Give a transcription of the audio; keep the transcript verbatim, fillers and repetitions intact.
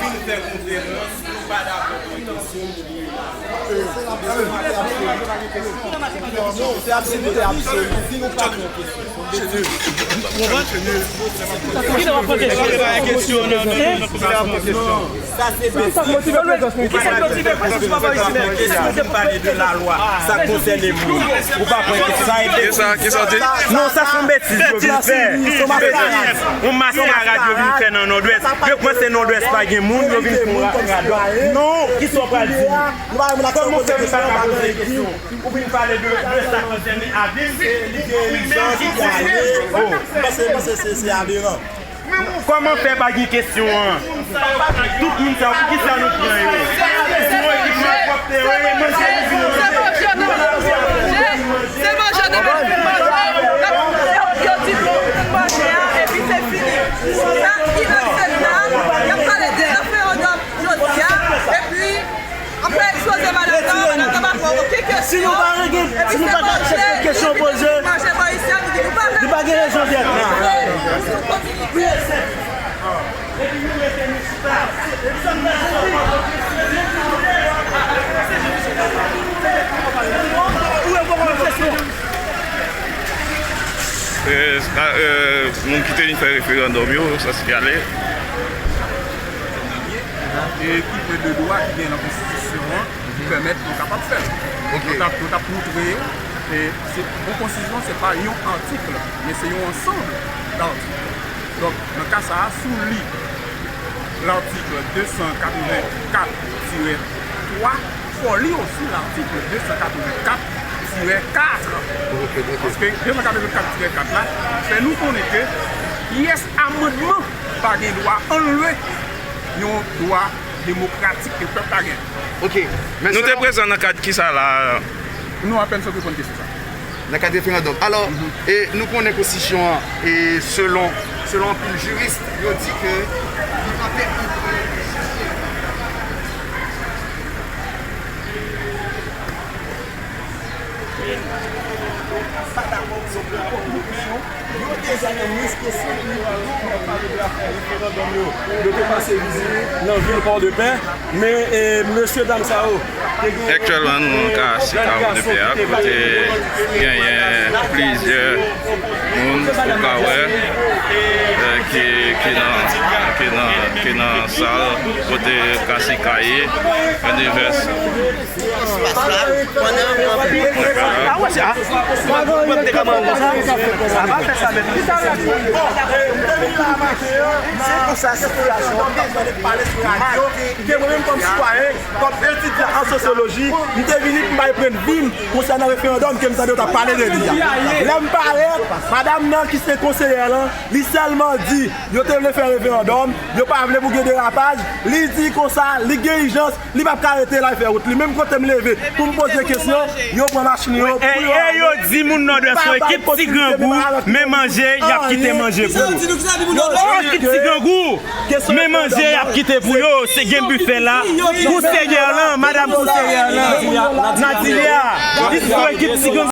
Fè konferans, nou pa dakò pou yon kesyon. Se abside, se abside. Si nou pa pran kesyon, Ki nan pran kesyon? Sa se sa k motive prezans mwen. Ki sa k motive prezans mwen? Ou pa pale de lalwa, sa konsène moun. Ou pa pran kesyon. Sa e betiz. Kisa, kisa w di? Non, sa se yon betiz yo vin fè. Yon maskarad yo vin fè nan Nòdwès. Yo panse Nòdwès pa gen moun, yo vin fè yon maskarad. Non, kisa w pral di? Kòman w fè m pa ka poze kesyon? Ou vin pale de, de sa k konsène avil, li gen ijans, li ale. Bon. Mwen panse, mwen panse se, se aberan. Kòman fè pa gen kesyon an? Tout moun sa yo, poukisa nou pran yo? Se yon ekip malpwòpte, yo, yo manje nou vin manje. Se manje nou vin manje. Yo di nou vin manje a, epi se fini. Sa inakseptab. Y ap pale de referandòm jodi a, epi Apre ekspoze madanm nan, madanm nan pa pran okenn kesyon. Si nou pa gen, si nou pa ka aksepte kesyon poze, li pa gen rezon dèt. E, sa, e, moun ki te vin fè referandòm yo, sa siyale. E ki pwen de dwa ki gen nan konstitisyon an ki pèmèt nou kapab fè l. Ok. Nou t ap, nou t ap moutre, e, se, yon konstitisyon, se pa yon atik, men se yon ansanm datik. Donk, nan ka sa a, si w li latik de san katrevenkat tirè twa, fò w li osi latik de san katrevenkat tirè kat. Ok, ok. Paske de san katrevenkat tirè kat la fè nou konnen ke pyès amannman pa gen dwa anlwe yon dwa demokratik ke pèp la gen. Ok. Nou te prezan nan kad kisa la? Nou apèn sot reponn kesyon sa. Nan kad referandòm. Alò, e, nou konnen konstitisyon an, e, selon, selon anpil jiris, yo di ke li pa pèmèt. Yo deja nan mwens ke senk mil moun k ap pale de afè referandòm yo. Yo te pase vizit nan vil Pòdepè, men, e, mesye dam sa yo te gen. Aktyèlman, nou nan ka Sikawo de Pè a, kote genyen plizyè moun ou ka wè, e, ki, ki nan, ki nan, ki nan sal kote Kasika ye, nan divès espas la, pandan w anpil moun. Ah wè, se a. Mwen, mwen, mwen te ka mande sa. Sa va fè sa menm. Se konsa sitiyasyon an te pale sou radyo, ke mwen menm kòm sitwayen, kòm etidyan an sosyoloji, m te vini pou m bay pwennvi m konsènan referandòm ke m tande yo t ap pale de li a. Lè m parèt, madanm nan ki se konseyè lan, li sèlman di, yo te vle fè referandòm, yo pa vle pou gen derapaj, li di konsa, li gen ijans, li p ap ka rete la, l fè wout li. Menm kote m leve pou m poze kesyon, yo pran machin yo pou yo ale. E yo di moun Nòdwès yon ekip ti grangou, men manje, y ap kite manje pou yo. Yon ekip ti grangou, men manje, y ap kite pou yo. Se gen bifè la, konseyè lan, madanm konseyè lan, Nadilia, li di yon ekip ti grangou.